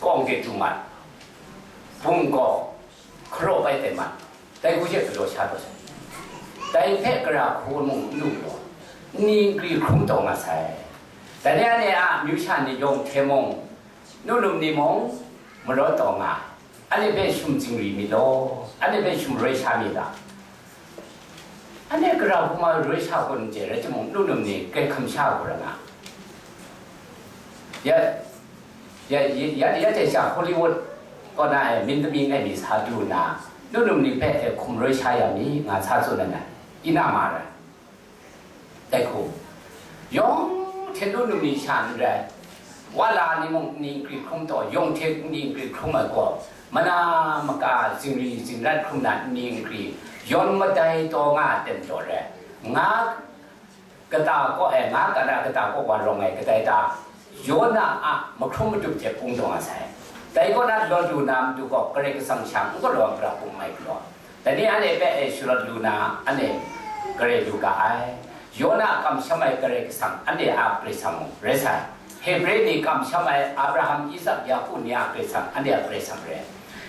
kawng de du mat, bum gaw hkaraw bai tai mat, dai hku she galaw sha taw sai. Dai hpe gara hku mung n lu law, nni nkri hkrum taw nga sai. Dai ni anhte a myu sha ni yawng hte mung, nu num ni mung, marawt taw nga ai. Anhte hpe shum zingri myit law, anhte hpe shum roi sha myit ta? Anhte gara hku ma roi sha kun n chye, rai timung, nu num ni grai hkam sha hku rai nga. Ya, ya, ya, ya, ya, ya, Hollywood kaw na e, myit tami ngai mi sa du nna, nu num ni hpe e hkum roi sha ya mi, nga sa tsun ai, ina ma rai. Dai hku, yawng hte nu num ni sha n rai, wa la ni mung nni nkri hkrum taw, yawng hte nni nkri hkrum ai gaw, mana maka zingri zingrat hkrum na nni nkri, yawn madai taw nga ai ten taw rai, nga kata kaw e, nga kata kata kaw wa rawng ai kadai ta, Yona a mahkrum madup hte pung taw nga sai. Dai kaw na lawt lu na matu gaw Karai Kasang sha n galaw ai gara hku n mai galaw. Dai ni anhte hpe e sharawt lu na, anhte gare lu ga ai. Yona a kamsham ai Karai Kasang, anhte a Karai Kasang mung rai sai. Hebre ni kamsham ai Abraham, Isak, Yaku ni a Karai Kasang, anhte a Karai Kasang rai.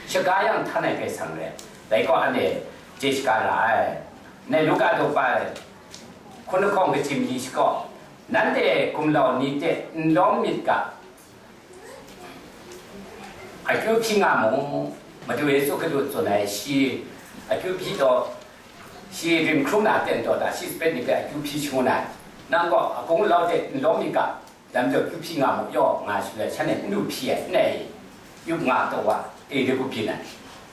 Shaga yang htan ai Karai Kasang rai. Dai gaw anhte chye shaga ra ai. Ne Luka daw pa ai hkun lahkawng kachyi mali shakaw, nanhte gumlau ni hte n lawm myit ga, akyu hpyi nga mu. Madu Yesu Hkristu tsun ai, shi akyu hpyi taw, shi rim hkrum na ten taw ta, shi sape ni hpe akyu hpyi shangun ai. Nang gaw agung alau hte n lawm myit ga, dai majaw akyu hpyi nga mu yaw, nga shaloi, shanhte n du hpyi ai, n ai, yup nga taw wa, e de ku byin ai.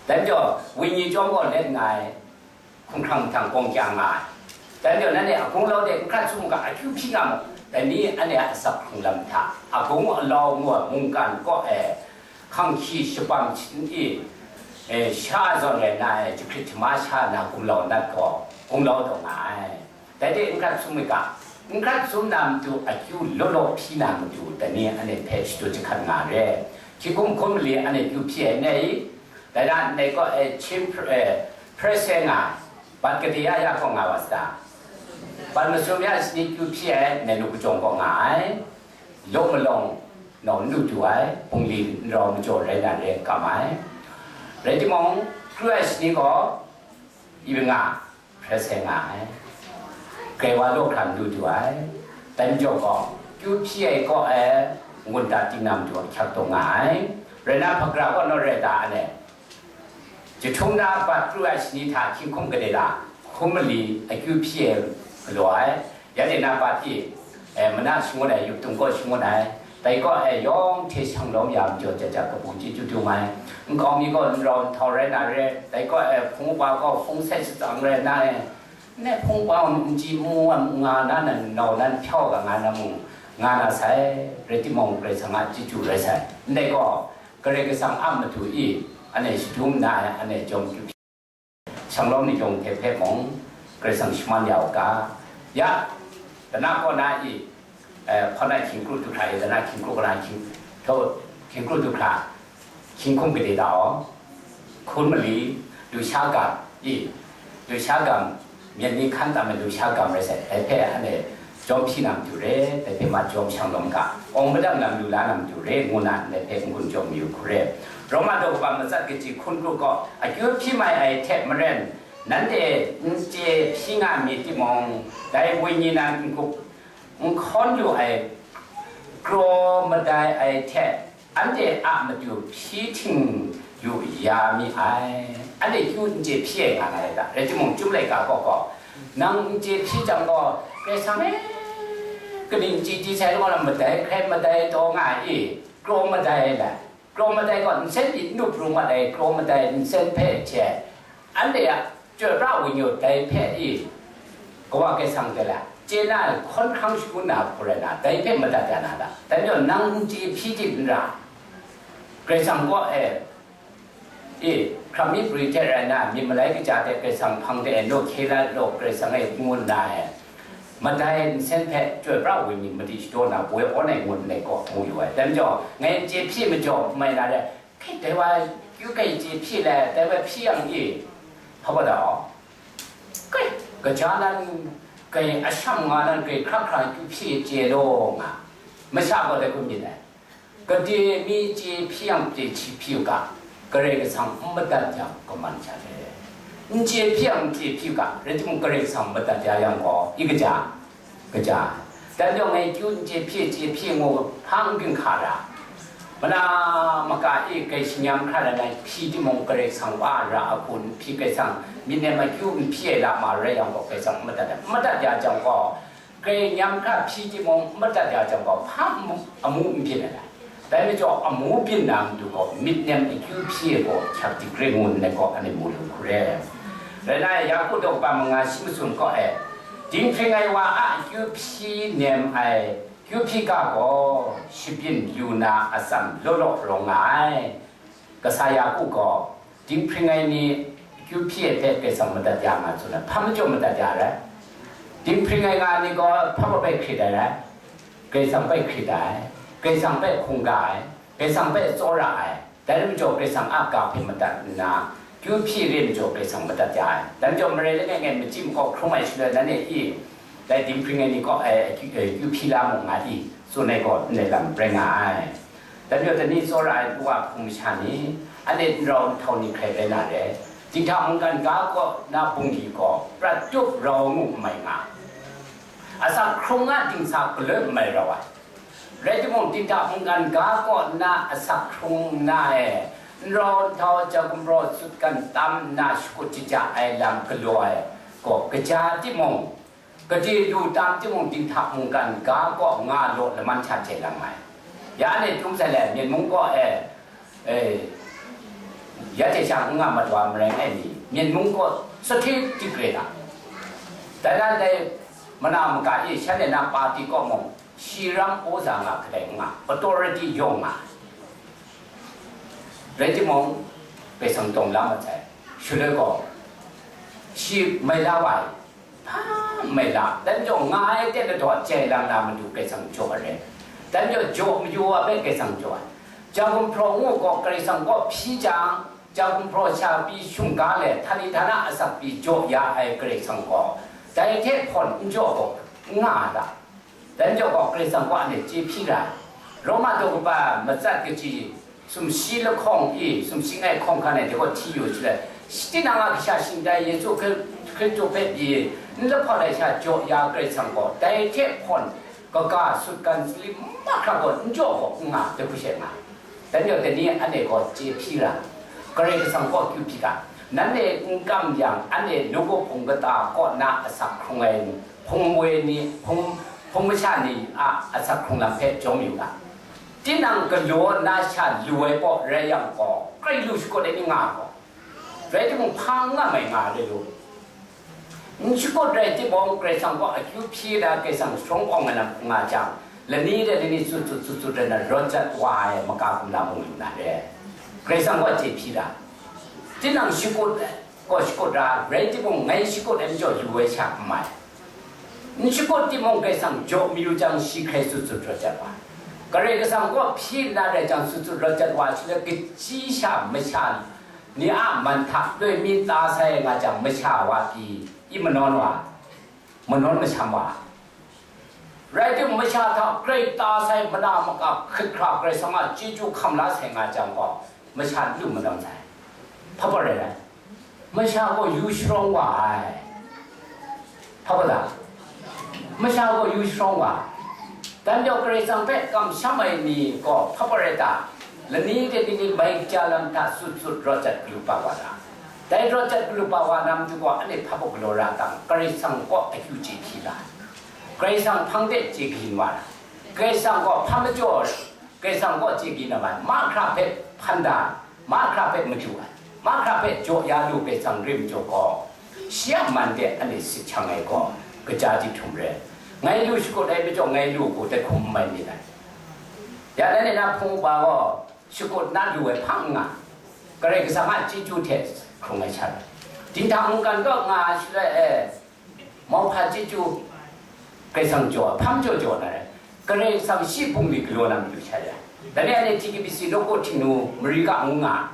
Dai majaw, wenyi chyawm gaw let nga ai, hkumhkrang mahtang gawng kya nga ai. Dai majaw, nanhte agung alau de n hkrat sum u ga, akyu hpyi nga mu. Dai ni anhte a asak hkrung lam hta, agung alau ngu ai mungkan kaw e, hkang hkyi shapam hpyi, e, sha zawn rai na e, jahkrit jahma sha na gumlau nat gaw, gumlau taw nga ai. Dai de n hkrat sum u ga, n hkrat sum na matu akyu law law hpyi na matu, dai ni anhte hpe shadut jahkrat nga re. Hkying hkum hkun mali anhte akyu hpyi ai n rai i? Dai na ndai kaw e, hpyen hpr-, e, hpre sai nga ai, bat gade ya ya kaw nga wa sa ta? Bat masum ya shani akyu hpyi ai, ndai nu kajawng kaw nga ai, law malawng nau n lu du ai, bungli n rau majaw rai na re kam ai. Rai timung, kru ai shani gaw, i nga, hpre sai nga ai. Grai wa law hkra n lu du ai. Dai majaw gaw, akyu hpyi ai kaw e, ngun ta ting na matu ahkyak taw nga ai. Rai na, hpagra kaw naw rai ta, anhte? Jahtum na bat kru ai shani hta hkying hkum gade la, hkum mali akyu hpyi ai galaw ai. Ya de na bat i, e, mana shangun ai, yup tung kaw shangun ai. Dai kaw e, yawng hte shang lawm ya majaw, ja ja kabu chyeju dum ai. Nkau mi gaw n rau n htau rai na re, dai kaw e, hpung upa gaw hpung seng shatsang rai na e, ne hpung upa n chyi mu nga na nan nau nan hpyaw ga nga na mung, nga na sai, rai timung, Karai Kasang a chyeju rai sai. Ndai gaw, Karai Kasang a matu i, anhte shadum na ai, anhte jawm kyu shang lawm ni yawng hte hpe mung, Karai Kasang shaman ya u ga. Ya, dana kaw na i, eh, hpawn ai hkying kru du hkra i, dana hkying kru kaw na hkying, hto, hkying kru du hkra, hkying hkum gade ta aw, hkun mali, lusha gam i, lusha gam, myit ni hkan tam ai lusha gam rai sai, dai hpe anhte jawm hpyi na matu re, dai hpe ma jawm shang lawm ga, awng madam lam lu la na matu re, ngu na ndai hpe n-gun jawm mayu hku re. Roma daw kaba matsat kaji hkun kru gaw, akyu hpyi mai ai hte maren, nanhte n chye hpyi nga myit timung, dai wenyi nan n-gup n hkawn lu ai, kraw madai ai hte, anhte a matu hpyi hting yu ya mi ai. Anhte kyu n chye hpyi ai nga na rai ta? Rai timung, chyum laika gaw gaw, nang n chye hpyi jang gaw, Karai Kasang e, kaning chyi di sai law lam madai hkrai madai taw nga ai i, kraw madai ai lai. Kraw madai gaw nsen pyi n up pru mat ai kraw madai nsen hpe hte, anhte a chyoi pra wenyi dai hpe i, Kawa Karai Kasang hte la chye na ai hkawn hkrang shangun na hku rai na, dai hpe madat ya na ta? Dai majaw nang n chye hpyi jip n ra, Karai Kasang kaw e, e, hkram mi pri hte rai na, myit malai kaja hte Karai Kasang hpang de e, naw hkye la law, Karai Kasang e ngu nna e, madai nsen hpe chyoi pra wenyi madi shadaw na, poi awn ai ngut ndai kaw mu yu ai. Dai majaw, ngai n chye hpyi majaw, mai na re, hkai dai wa kyu kai chye hpyi le, dai wa hpyi yang e, hpa wa da, kai, kaja nan, kai asham nga nan, kai hkra hkra kyu hpyi chye law nga, masha gaw dai hku myit ai. Gade mi chye hpyi yang chye hpyi u ga, Karai Kasang n madat yang kaman sha re. N chye hpyi yang chye hpyi u ga, rai timung Karai Kasang madat ya yang gaw, i kaja, kaja. Dan yawng ngai kyu n chye hpyi, chye hpyi ngu hpa n ginhka ra. Mana maka e kai shi-nyam hkra langai hpyi timung, Karai Kasang wa ra a hku n hpyi, Karai Kasang myit nem akyu n hpyi ai lam rai yang gaw, Karai Kasang n madat ya, n madat ya jang gaw, kai nyam hkra hpyi timung, n madat ya jang gaw, hpa amu, amu n byin ai. Dai majaw, amu byin na matu gaw, myit nem akyu hpyi ai gaw, hkyak dik re ngu nna gaw, anhte mu lu hku re. Rai nna, Yaku daw kaba manga shi masum kaw e, dinghpring ai wa a akyu hpyi nem ai, kyu hpyi ga gaw, shabyin yu na atsam law law rawng nga ai. Kasa Yaku gaw, dinghpring ai ni akyu hpyi ai hpe Karai Kasang madat ya nga tsun ai. Hpa majaw madat ya rai? Dinghpring ai nga ni gaw hpa maw bai hkrit ai rai? Karai Kasang bai hkrit ai, Karai Kasang bai hkungga ai, Karai Kasang bai tsawra ai. Dai rai majaw, Karai Kasang a ga hpe madat nna, akyu hpyi re majaw, Karai Kasang madat ya ai. Dai majaw, marai langai ngai machyi makau hkrum ai shaloi, nanhte i, dai dinghpring ai ni kaw, eh, akyu, eh, akyu hpyi la mu nga i, tsun ai gaw, ndai lam rai nga ai. Dai majaw, dai ni tsawra ai, wa hpung masha ni, anhte n rau n htau ni hkrai rai na re, Dinghta mungkan ga kaw na bungli gaw prat tup rau ngu n mai nga, asak hkrung a dingsa galoi n mai rau ai. Rai timung, dinghta mungkan ga kaw na asak hkrung nna e, n rau n htau, ja gumhpraw sutgan tam nna shakut jaja ai lam galaw ai gaw, kaja timung, gade lu tam timung, dinghta mungkan ga kaw nga law laman hta jai lang ai. Ya anhte dum sai le, Myen mung kaw e, e, ya hte sha n nga mat wa marai ngai ni, Myen mung kaw sahte dik re na. Dai na dai mana maka e, shanhte na party kaw mung, shi ram aw za nga kadai n nga, authority yawng nga. Rai timung, Karai Kasang tawng la mat sai. Shaloi gaw, shi mai la wa ai, hpa mai la, dan jaw nga ai ten lahtaw jai lang na matu Karai Kasang jaw ai re. Dan jaw jaw mayu wa hpe Karai Kasang jaw ai. Ja gumhpraw ngu gaw Karai Kasang kaw hpyi jang, ja gumhpraw sha pyi shungga le, htani htana asak pyi jaw ya ai Karai Kasang gaw, dai hte hpawn n jaw gaw, n nga a ta? Dan jaw gaw, Karai Kasang kaw anhte chye hpyi ra ai. Roma daw kaba matsat kaji, sumshi lahkawng i, sumshi ngai hkawng hkan ai, dai gaw hti yu shaloi, tinang a kasha shingtai Yesu Hkri-, Hkristu hpe pyi n lahpawt ai sha jaw ya Karai Kasang gaw, dai hte hpawn kaga sutgan sali mahkra gaw n jaw gaw n nga, dai hku she nga. Dan jaw, dai ni anhte gaw chye hpyi ra, Karai Kasang kaw akyu hpyi ga, nanhte n kam yang, anhte nawku hpung kata kaw na asak hkrung ai ni, hpung woi ni, hpung, hpung masha ni a asak hkrung lam hpe jawm yu ga. Tinang galaw na sha lu ai kaw rai yang gaw, grai lu shakut ai ni nga gaw, rai timung, hpa n nga mai nga ai lu. N shakut rai timung, Karai Kasang kaw akyu hpyi na, Karai Kasang sharawng awng ai lam nga jang, lani de lani sut sut sut sut rai na rawt jat wa ai maka kumla mung lu na re. Karai Kasang kaw chye hpyi da. Tinang shakut ai, gaw shakut ra, rai timung, ngai shakut ai majaw lu ai sha n mai. N shakut timung, Karai Kasang jaw mayu jang, shi hkrai sut sut rawt jat wa ai. Karai Kasang kaw hpyi nna rai jang, sut sut rawt jat wa ai shaloi, kaji sha masha ni a man hta loi mi ta sai nga jang, masha wa pyi, i manawn wa, manawn masham wa. Rai timung, masha hta grai ta sai, mana maka hkrit hkra Karai Kasang a chyeju hkam la sai nga jang gaw, masha n lu manawn sai. Hpa hpa rai ai? Masha gaw yu sharawng wa ai. Hpa hpa la? Masha gaw yu sharawng wa ai. Dan jaw, Karai Kasang hpe kamsham ai ni gaw hpa hpa rai ta? Lani de lani mai kaja lam hta sut sut rawt jat galu pa wa ta? Dai rawt jat galu pa wa na matu gaw, anhte hpa hpa galaw ra tam? Karai Kasang kaw akyu chye hpyi la ai. Karai Kasang hpang de chye kayin wa ai. Karai Kasang gaw hpa majaw, Karai Kasang kaw chye kayin na ma ai, mahkra hpe hpan da ai, mahkra hpe madu ai, mahkra hpe jaw ya lu Karai Kasang rai majaw gaw, shi a man de anhte sit hkyang ai gaw, kaja ji htum re. Ngai lu shakut ai majaw, ngai lu gaw dai hkum n mai myit ai. Ya, nanhte na hpung upa gaw shakut na lu ai hpang n nga, Karai Kasang a chyeju hte hkrung ai sha rai. Dinghta mungkan kaw nga ai shaloi e, mauhpa chyeju Karai Kasang jaw, hpa majaw jaw na rai. Karai Kasang shi bungli galaw na matu sha rai. Dai ni anhte T K B C nawku Htingnu mari ga ngu nga,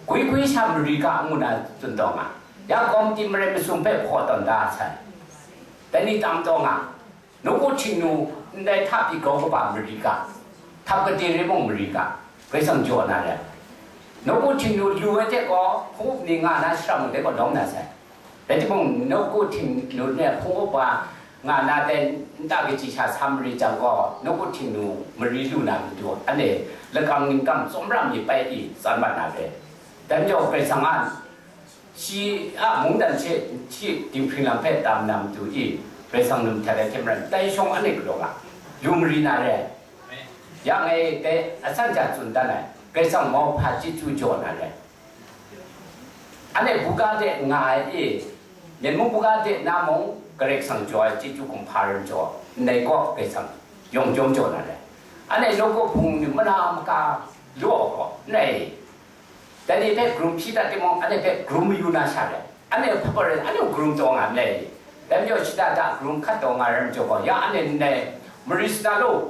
gwi gwi sha mari ga ngu na tsun taw nga, ya komiti marai masum hpe hpaw tawn da sai. Dai ni tam taw nga, nawku Htingnu ndai hta pyi grau kaba mari ga, htap gade re mung mari ga, Karai Kasang jaw na rai. Nawku Htingnu lu ai hte gaw, hpung up ni nga na shara mung dai gaw lawm na sai. Rai timung, nawku Htingnu ni hpung upa nga na dai nta kaji sha sa mari jang gaw, nawku Htingnu mari lu na matu, anhte lakam ningkam tsawmra mi pai i, tsan mat na re. Dai majaw, Karai Kasang a shi a mungdan hte, hte dinghpring lam hpe tam na matu i, Karai Kasang num hta rai hte maren, dai shawng anhte galaw nga, lu mari na re. Ya, ngai dai asan hta tsun dan ai, Karai Kasang mauhpa chyeju jaw na re. Anhte buga de nga ai e, Myen mung buga de na mung, Karai Kasang jaw ai chyeju kumhpa rai majaw, ndai gaw Karai Kasang yawng chyawm jaw na re. Anhte nawku hpung ni mana maka law gaw, ndai Dai ni hpe karum hpyi dat timung, anhte hpe karum mayu na sha rai. Anhte hpa hpa rai, anhte karum taw nga ndai. Dai majaw shada da karum hkat taw nga rai majaw gaw, ya anhte ndai mari sa na law,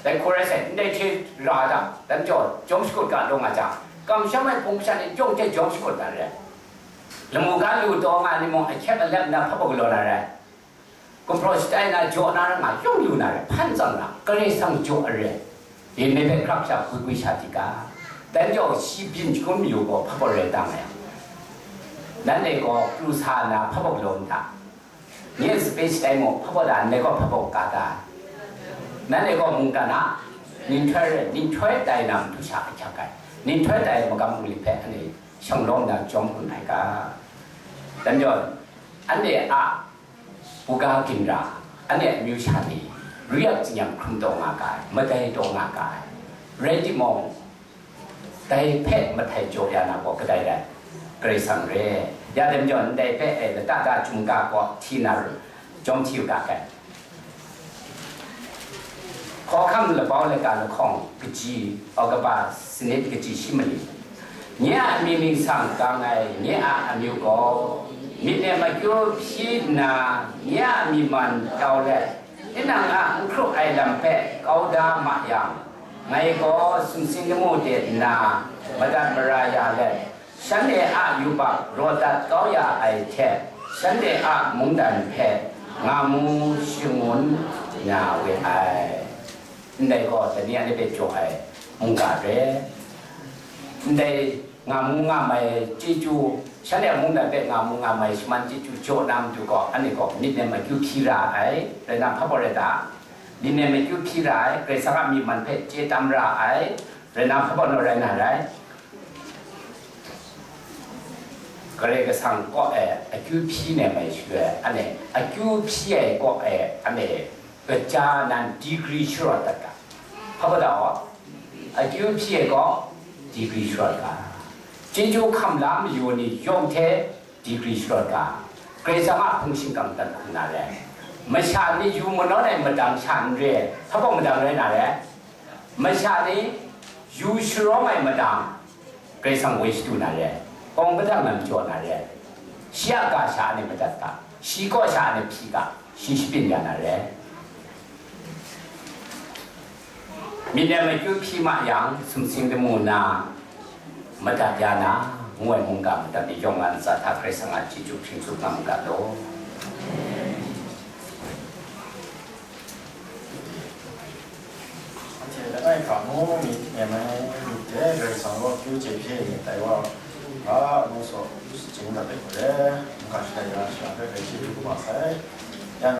dai hkaw rai sai, ndai hte ra da, dai majaw jawm shakut ga law nga jang, kamsham ai hpung masha ni yawng hte jawm shakut na rai. Lamu ga lu taw nga ni mung, ahkyep alep na hpa hpa galaw na rai. Gumhpraw shatai na jaw na ra nga, yawng lu na rai, hpan tsang na, Karai Kasang jaw ai re. Dai ni hpe hkrak sha hpwi hpwi sha di ga. Dai majaw shi byin shangun mayu gaw hpa gaw rai ta nga yang, Nanhte gaw pru sa nna hpa baw galaw n ta? Nye a sape shatai mu, hpa baw da, ndai gaw hpa baw ka ta? Nanhte gaw mungkan a nhtoi rai, nhtoi tai na matu sha ahkyak ai, nhtoi tai magam hkungli hpe anhte shanglawm na jawm hkun ai ga. Dan jawn, anhte a buga ginra, anhte a amyu sha ni, ru yak tsinyam hkrum taw nga ga ai, madai taw nga ga ai, rai timung, dai hpe mahtai jaw ya na gaw kadai rai? Karai Kasang re. Ya dai majaw, ndai hpe e lata da chyum ga gaw hti na ru, jawm hti u ga ai. Hkawhkam labau laika lahkawng kaji, Oktoba sanit kaji shi mali, nye a mying ningsang gang ai nye a amyu gaw, myit nem akyu hpyi nna, nye a myi man tau let, tinang a n hkrup ai lam hpe kau da ma yang, ngai gaw sumsing lamu de nna madat mara ya let, shanhte a yubak raw dat kau ya ai hte, shanhte a mungdan hpe ngamu shangun na we ai. Ndai gaw dai ni anhte hpe jaw ai mungga re. Ndai ngamu ngamai chyeju, shanhte a mungdan hpe ngamu ngamai shaman chyeju jaw na matu gaw, anhte gaw myit nem akyu hpyi ra ai, rai na hpa baw rai ta? Myit nem akyu hpyi ra ai, Karai Kasang a myi man hpe chye tam ra ai, rai na hpa baw naw rai na rai? Karai Kasang kaw e akyu hpyi nem ai shaloi, anhte akyu hpyi ai kaw e anhte kaja nan degree sharawt dat ga. Hpa baw da gaw, akyu hpyi ai kaw degree sharawt ga. Chyeju hkam la mayu ni yawng hte degree sharawt ga. Karai Kasang a hpung shingkang dat hku na re. Masha ni yu manawn ai madang sha n re, hpa baw madang rai na re? Masha ni yu sharawng ai madang, Karai Kasang woi shadu na re, kawng padang lam jaw na re, shi a ga sha anhte madat ga, shi kaw sha anhte hpyi ga, shi shabyin ya na re. Myit nem akyu hpyi ma yang, sumsing lamu na madat ya na, ngu ai mungga madat ni yawng a ntsa hta Karai Kasang a chyeju hpring tsup nga mu ga law. Anhte langai hkra mung myit nem ai myit de Karai Kasang gaw akyu chye hpyi myit dai wa, ga ngu saw shajing dat ai hku re, mungga shatai ya shara hpe grai chyeju kau ma sai.